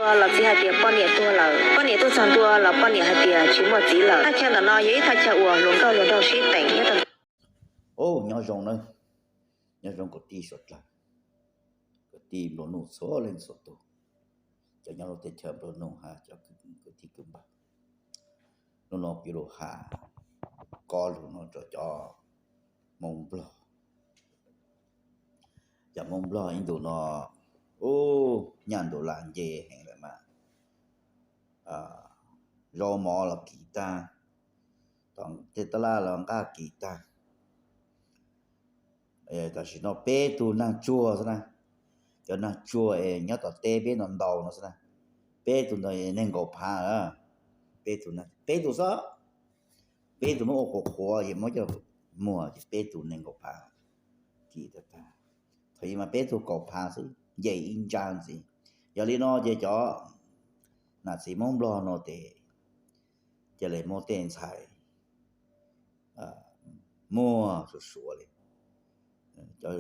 Los txiv hais tias poj niam tuag lawm, poj niam tuag txog ntua los poj niam hais tias tsis muaj txiv lawm. Thaj chaw ntawm no yog ib thaj chaw uas hluas nkauj hluas nraug sib teem nyob rau. Nyob zoo na, nyob zoo kwv tij suav dlawg, kwv tij nplua nuj txhua leej txhua tus, cov nyob lub teb chaws nplua nuj hab cov kwv tij kwv npawg. Hnub no kuv yuav lug has kob lug no rau cov Hmoob Nplog. Cov Hmoob Nplog ib ntus no, ub, nyaj ntuj lam nce heev lawm mas, zaub mov los kis tag, tej tab laj los nqaj kis tag. Tam sim no peb tug nag tsuag xwb na, cov nag tsuag es nyob tom teb peb ntau ntau no xwb na, peb tug ntawd nees nkaum phav, peb tug, peb tug xwb, peb tug muab ua qhuav qhuav es muab coj muag ces peb tug nees nkaum phav kis tag tag. Thaum ub mas peb tug kaum phav xwb, nce ib ntsab ntxiv. Yog li no ces cov nam txiv Hmoob Nplog no ces cia li muab tej ntxhais muag suav suav li, cov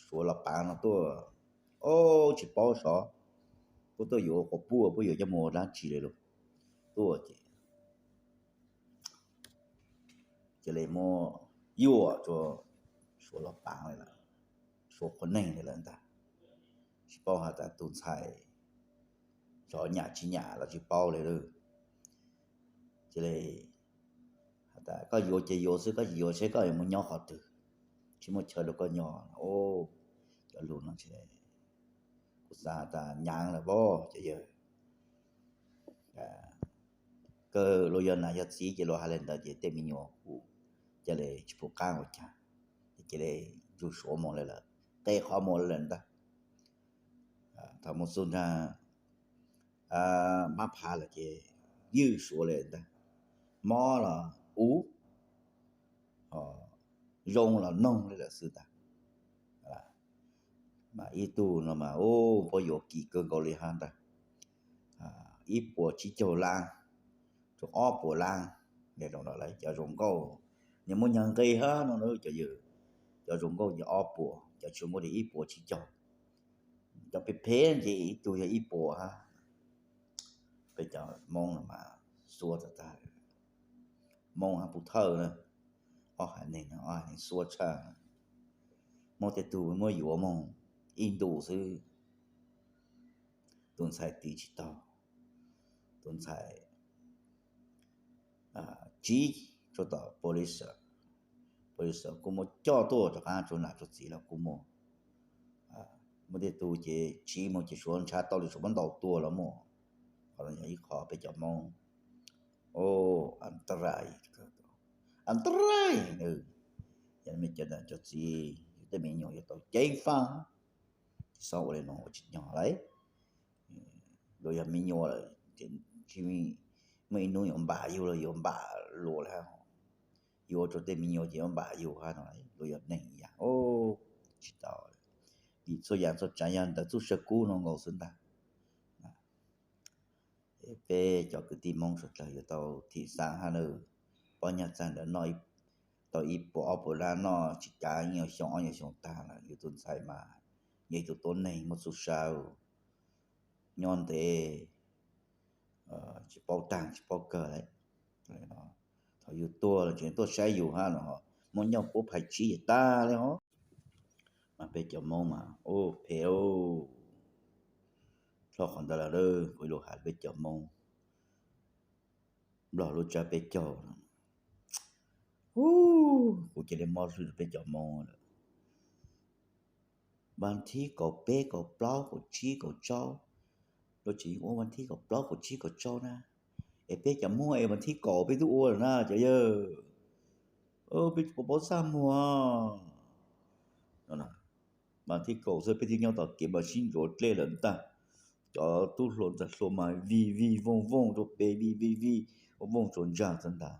suav los paav no tuaj, o, tsis paub xyov puab tuaj yuav quas puj, puab yuav coj mus ua dab tsi li lawm, tuaj ces cia li muab yuam rua suav los paav li lawm, suav qhua neeg li lawm ntag. Tsis paub has tas tus ntxhais xyov nyam tsis nyam los tsis paub li lawm. Cia li has tas koj yuav ces yuav xwb, koj tsis yuav seb koj yuav mus nyob qhov twg, tsis muaj chaw rau koj nyob. Cov lug no kuv xav has tas nyaav lawm pob cov yawg. Kawg luag yog nam yog txiv ces luag has li ntawd ces tej me nyuam kuj cia li tsis pum qaab ua caag, ces cia li ntsug suav moog li lawm, qe qhov moog li lawm ntag. Thaum moog txug nraag mab phav lawm ces ywj suav li ntag, mob los ub, zoo los noog li lawm xwb ntag. Mas ib tug no mas ub, puab yuav kim kawg nkaus li hab ntag, ib puas tsib caug lab rua ob puas lab, cov zoo nkauj, nws muaj nyaag nqi hab no, cov zoo nkauj ces ob puas, cov tsis zoo nkauj ces ib puas tsib caug. Cov phem phem ces ib tug yog ib puas hab. Peb cov Moob no mas xuab tag tag, Moob hab Pub Thawj na, ob haiv neeg no ob haiv neeg xuab tshaj. Muab tej tug muab yuav moog ib ntus xwb, tus ntxhais tiv tsis tau, tus ntxhais tsiv rua tom police, police kuj muab coj tuaj rov qaab rua nam rua txiv los kuj muaj. Muaj tej tug ces tsiv moog ces suav ntshaw tau li suav muab ntaus tuag los muaj. Qhov no yog ib qho peb cov Moob, o, a nta rai, a nta rai, yog cov nam cov txiv tej me nyuam yuav tau ceev faj, tsis xob ua li no ua tsis nyog lawm. Luag yog me nyuam lawm, muaj ib hnub yuav npam yug los yuav npam luag lawm hab, yuav ua rua tej me nyuam ces yuav npam yug hab no, luag yog neeg ib yaam, tsis tau. Vim txhua yaam txhua tsaav yog ntawm txuj sa kub no nkaus xwb ntag. Peb cov kwv tij Moob suav dlawg yuav tau thim xaav hab nawb. Pob nyaj txag ntawd noj tau ib puas ob puas lab, noj tsis kav ib nyuag xyoo ob nyuag xyoo tag lawm, yug tus ntxhais mas yog ib tug tuab neeg muaj txuj sa, nyob ntev tsis paub taag tsis paub kawg lawm. Thaum yug tuag los tseem tuaj saib yug hab no, muab nyob puab phais tsib yam tag li os. Mas peb cov Moob mas ub phem, dhau qhov ntawd lawm, kuv lug has peb cov Moob Nplog lub tsab peb caug no, kuv cia li mob hlwb rua peb cov Moob lawm. Vas thib kaum peb kaum plaub kaum tsib kaum rau, luag tseem ua vas thib kaum plaub kaum tsib kaum rau na, es peb cov Moob es vas thib kaum peb tub ua lawm na cov yawg. Peb tsis paub txaj muag. Vas thib kaum xwb peb twb nyob tom kev mas sib ntsuas dlej lawm ntag. Cov tub hluas ntxhais hluas mas vij vij vooj vooj rua pem, vij vij vij vooj vooj rua ntsag xwb ntag.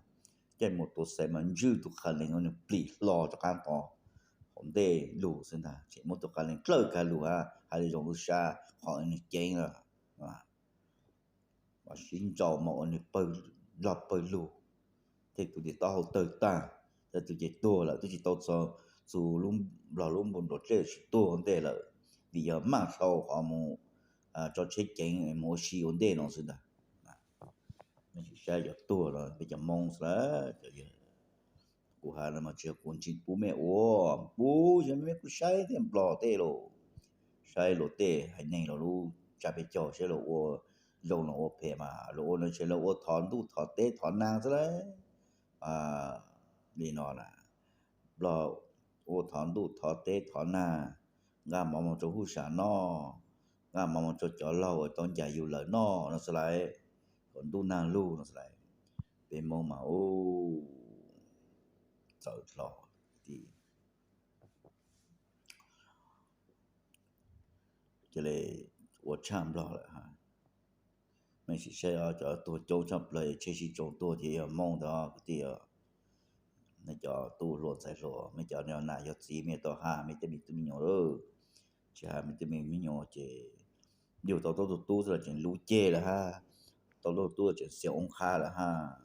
Caij mus tua xaiv mas ntswj tus qha lees nws plim hlo rov qab tod hauv ntej lug xwb ntag, tseem muab tus qha lees dlawj kag lug hab hais lug zoo lub sab qhov nws ceev lawm. Mas sib nrau mas ua nws pawg, nplog pawg lug. Tej tus ces taub hau tawg tag, tej tus ces tuag lawm, twb tsis tau txug nplog lub npu nruas dlej tsis tuag ntej lawm, vim yog maj dhau qhov mus tso tsheb ceev mus ua si ua ntej no xwb ntag. Nej sim saib cov tuag los peb cov Hmoob xwb lawm. Kuv hais no mas tsis yog kuv ntsis pub mej ua, pub yog mej kuj saib tej Nplog tej los, saib luag tej haiv neeg los lub tsab peb caug saib luag ua zoo los ua phem mas luag ua no ces luag ua thov ntuj thov teb thov nag xwb lawm. Li no na, Nplog ua thov ntuj thov teb thov nag, nqa mov mus rau huj sam noj, nqa mov mus rau cov laug uas tau ncaim yus lawm noj no xwb lawm, kom ntuj nag lug no xwb lawm. Peb Hmoob mas ub, txawv dlhau. Cia li ua tshaj Nplog lawm ha. Mej sim saib cov tuag coob tshaj plaws, tsheb sib tsoo tuag ces yog Hmoob ntag kwv tij. Nej cov tub hluas ntxhais hluas, mej cov nas yog txiv mej tau haj mej tej me tub me nyuam lawm. Tsis haj mej tej me nyuam ces yug tau tub tug tub xwb los tseem lub ceg lawm hab, tau tub tug tub tseem xiam oob qhab lawm hab.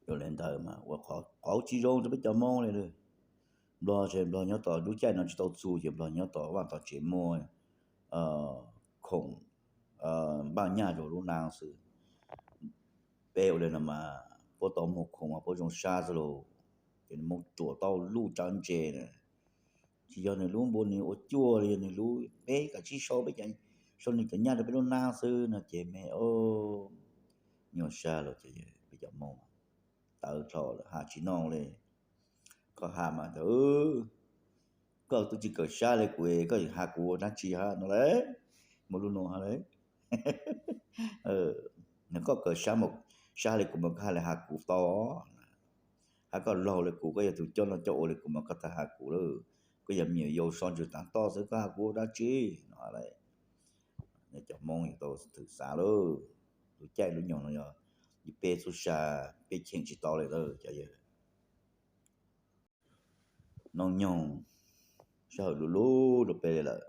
Yog li ntawd mas ua qhov tsis zoo rau peb cov Hmoob li. Nplog ces Nplog nyob tom lub caij no tsis tau txug ces Nplog nyob tom vaj tom tsev muag khoom npaj nyaj rau lub nab xwb. Peb ua li no mas puab tau muag khoom mas puab zoo sab xwb lauj. Ces nws mus ruam tau luj tsav ntse na, tsis yog nws lub npua nws ua cuaj li, yog nws lub peb kav tsij sau peb, sau nws cov nyaj rau peb lub nab xwb no ces me nyuaj sab los ces peb cov Hmoob tawv dlhau lawm haj tsis noj li. Koj haj mas ntawd, koj twb tsis kawm sab li kuv, koj has kuv ua dab tsi hab no lauj. Muaj lub nuav hab lauj. Koj kawm sab, sab li kuv mas koj haj li has kuv tau. Hab koj laug li kuv, koj yog tug coj noj coj ua li kuv mas koj tau has kuv lawm. Koj yog me nyuam yaus so ntsws tav toj xwb koj has kuv ua dab tsi no lauj. Nej cov Hmoob yuav tau thwm xav lauj. Lub caij lub nyoog no yog peb txhub sa, peb cheem tsis tau li lawm cov yawg. Noj nyoog sij hawm lub lub rau peb li lawm,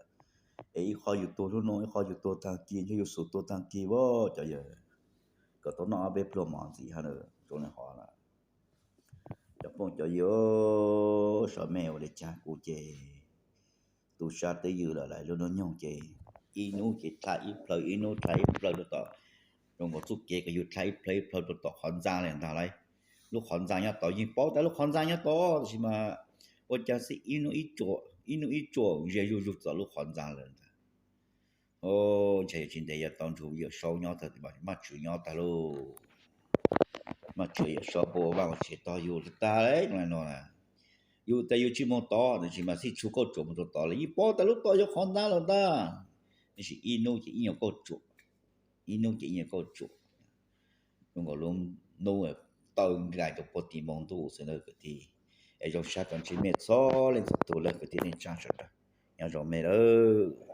es ib qho yus tuag lub no, ib qho yus tuag tag kis, ntshe yus xub tuag tag kis as cov yawg. Kom tau noj ob peb pluag mov ntxiv hab zoo li hov lawm. Cov phooj cov ywg, saib mej ua li cas, kuv ces tu sab twb ywm lawm lauj, lub hnub nyoog ces ib hnub ces dlha ib plhaw, ib hnub dlha ib plhaw rau tom, zoo nkaus txuj kev kom yus dlha ib plhaw ib plhaw rau tom qhov ntxa li ntag lauj. Lub qhov ntxa nyob tod, yeej paub tas lub qhov ntxa nyob tod tab sis mas ua cas xwb ib hnub ib tsuam, ib hnub ib tsuam ze zuj zus tom lub qhov ntxa lawm ntag. Ntshe yuav tsis ntev yuav tau nrug Yawm Saub nyob tag, Maj Tswv nyob tag lauj. Maj Tswv Yawm Saub puab ua vaj ua tsev tog yus tag tag li no na. Yus tas yus tsis moog tod, tab sis mas xij tshuav kauj tsuam moog rau tod lawm, yeej paub tas lub tod yog qhov ntxa lawm ntag. Tab sis ib hnub ces ib nyuag kauj tsuam, ib hnub ces ib nyuag kauj tsuam. Zoo nkaus lub hnub taw nkais rau puag tim npoo ntuj xwb na kwv tij. Es zoo sab tau ntsib mej txhua leej txhua tug lawm kwv tij neej tsa sawv daws, nyob zoo mej lawm.